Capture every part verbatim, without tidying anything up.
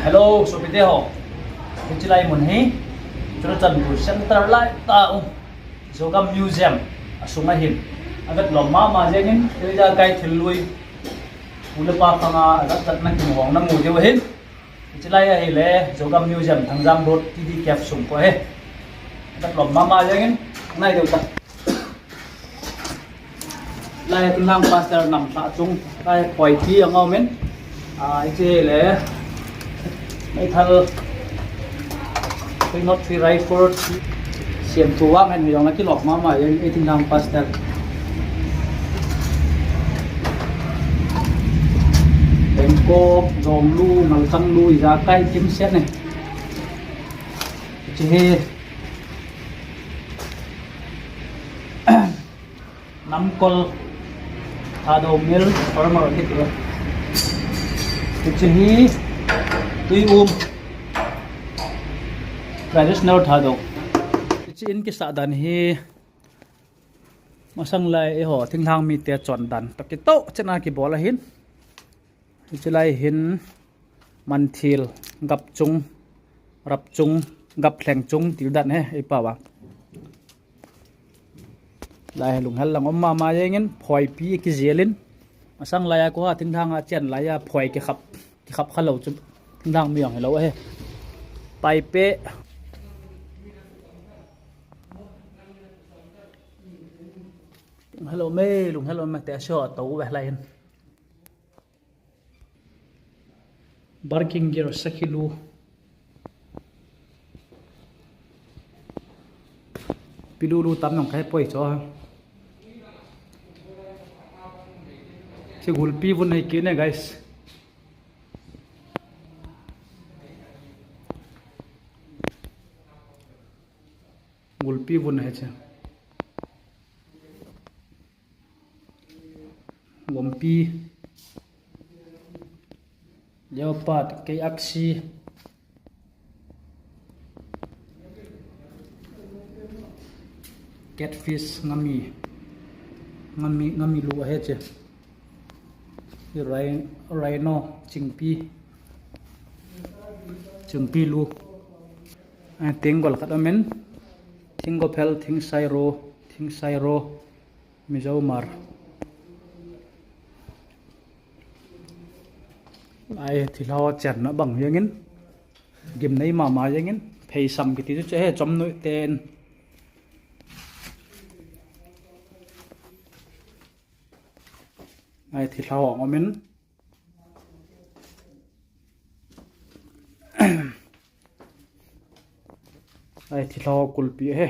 Hello, sopite ho. Hiche lai mun hi Churachandpur Centre lai tah a um Zogam Museum a sung ahin. Avet lom mama jengin, tunia kai thil lui, pu le pa khang a ajat jat na kimu hong namu diu ahin. Hiche lai ahile Zogam Museum, Thangjang Road, T D Cafe sung ko ahi. Avet lom mama jengin, ngai diu ta. Lai Thinglhang Pastor nam ta chung, lai Phoipi ang aumin. Ah, hiche le, meithal, three nought three rifle, siam tu vang hen, jong la kilom mama, ei, ei Thinglhang Pastor. Bangkok, Jong lu, Ngalkang lu, ijakai kimset ne. Hiche hi, Namkol Thadou Mill, farmer kiti. Hiche hi Tui Um, traditional Thadou. Hiche in kisah dan hi masang lai eiho Thinglhang mite chon dan toh kitoh chena kibol ahin. Hiche lai hin manthil, gapchung, rapchung, gaplheng chung, til dan hi, ei pao a. Lai hi lunghel lang um mama jengin, Phoipi kijel in. Masang lai a ko ha, Thinglhang a chen lai a, Phoi kikhap, kikhap kha lou chu. Thinglhang mi jong hilou ahi. Paipe. Hello, me, lunghel um me, te asho, to u lai hin. Barking gear sakhi lu. Pilu lu tam nong kai poi cho ha. Che gulpi vun nei kine, guys. Gulpi vun ahi che. Gompi. Leopard, kei aksi. Catfish, ngami. Ngami, ngami lu ahi che. Rhi-, rhino, chingpi. Chingpi lu. Ah, tenggol khat aumin. Thinggophel, thingsairo, thingsairo. Mizo mar. Ai, thilha ho chenna bang jengin. Gimnei mama jengin. Pheisam kiti chu che he chomnoi ten. Ai, thilha ho aumin. Ai, thilha ho kulpi he.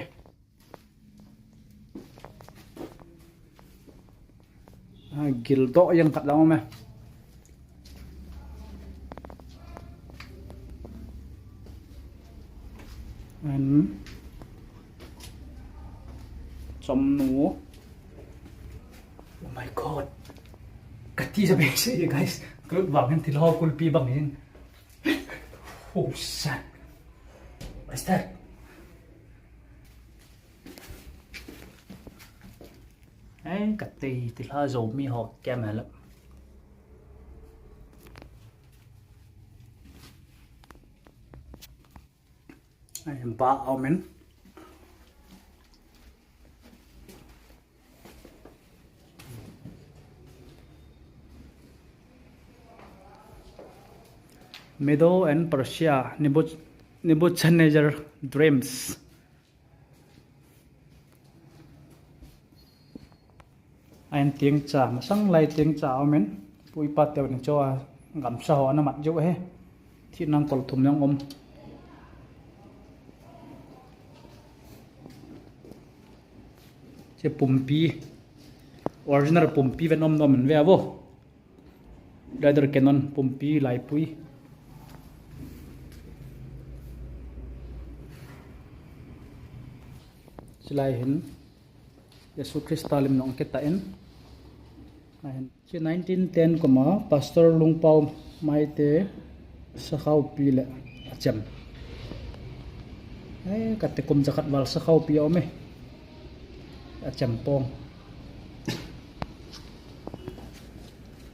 Ah, gildoh jeng khat lang um e. And chomnu. Oh my God. Kati sa besi, guys. Kalut bang hin thilha ho kulpi bang hin. Oh, son. What is that? Eh, kati thilha Zomi ho kem hala. Ai, ba aumin. Medo and Persia, Nebuch-, Nebuchadnezzar dreams. Ahin tieng cha, masang lai tieng cha aumin, pu ipa teu ni cho a, gamsa ho ana mat jo he. Thi nang kol thum nang um. Che pumpi, original pumpi ven um nom in ve avo. Leather cannon, pumpi, laipui. Chulai hin Jesu Christa lim nong keta in. Ahin. Chi nineteen ten kuma Pastor Lungpau Maite sakhaupi le achem. Eh, kate kum jakhat val sakhaupi a um e. Achem pong.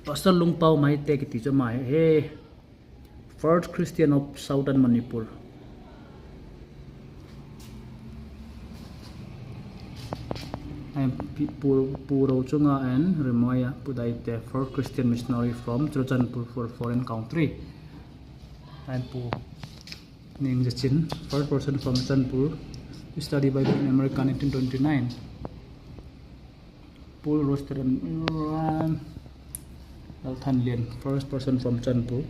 Pastor Lungpau Maite kiti chu ama hi. First Christian of Southern Manipur. And Pu, Pu Rochunga and Remoya Pudaite, first Christian missionary from Churachandpur for foreign country. And Pu Ningzachin, first person from Churachandpur to study Bible in America, nineteen twenty-nine. Paul Roster and Lalthanlian, first person from Churachandpur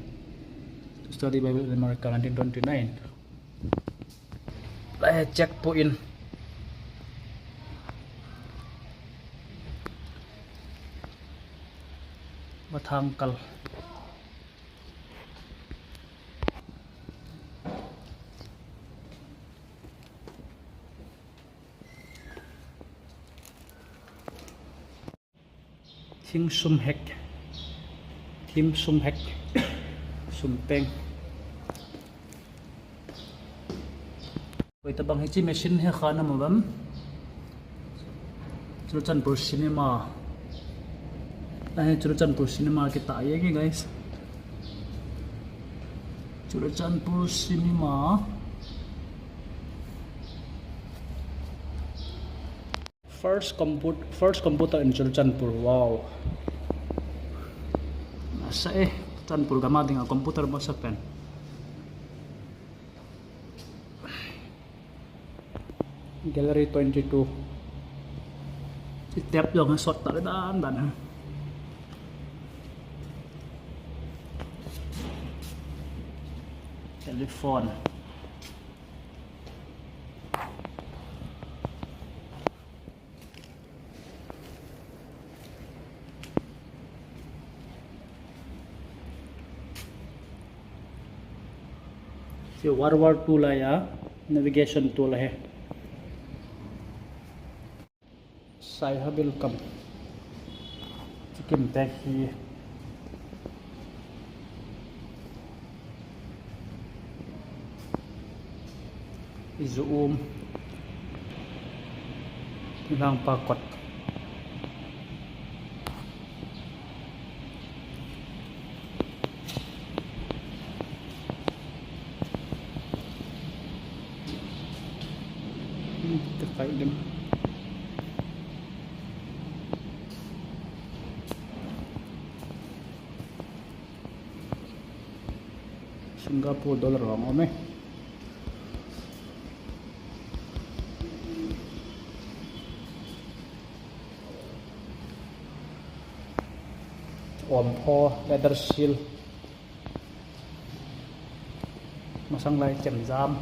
to study Bible in America, nineteen twenty-nine. Lai check po in. Mathangkal. Thing sum hek. Thing sum hek. Sumpeng. Koi tabang hichi machine hi kha na mo bam. Churachandpur cinema. Ahi Churachandpur cinema kita ye guys. Churachandpur cinema. First comput-, first computer in Churachandpur. Wow. Asa eh, Churachandpur gam a dinga computer masa pen. Gallery twenty-two. Step jong sot ta dan dan ha. Telephone. Hiche World War Two laiya navigation tool ahi. Saihabil kam. Chikim te hi. Izu um. Ilang pa kot. Hmm, te kai dem. Singapore dollar vang om e. Om pho, leather seal. Masang lai chemjam.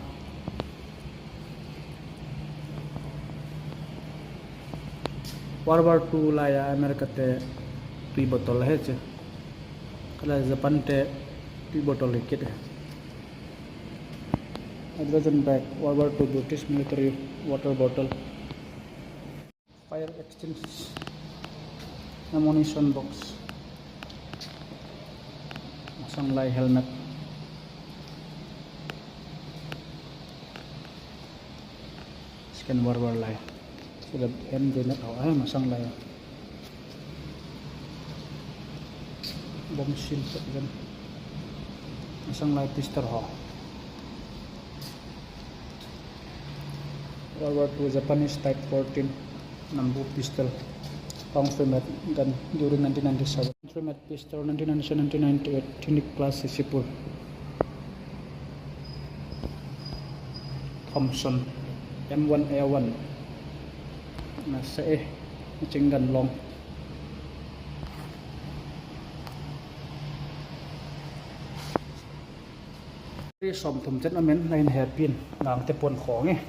World War Two laiya America te tui bottle ahi chu. Kala Japan te tui bottle hi kit ahi. Hydrogen bag, World War Two British military water bottle. Fire extinguisher, ammunition box, masang lai helmet, second world war lai, sila hand grenade ho, eh, masang lai, bomb shield, masang lai pistol ho. World War Two Japanese Type fourteen Nambu pistol, country made gun during nineteen ninety-seven. Country made pistol nineteen ninety-seven, nineteen ninety-eight, Tunic class Sisipur. Thompson M one A one. Nasa eh, machine gun long. Ri som thum chen amen, lain hepin, nang te pon khong e.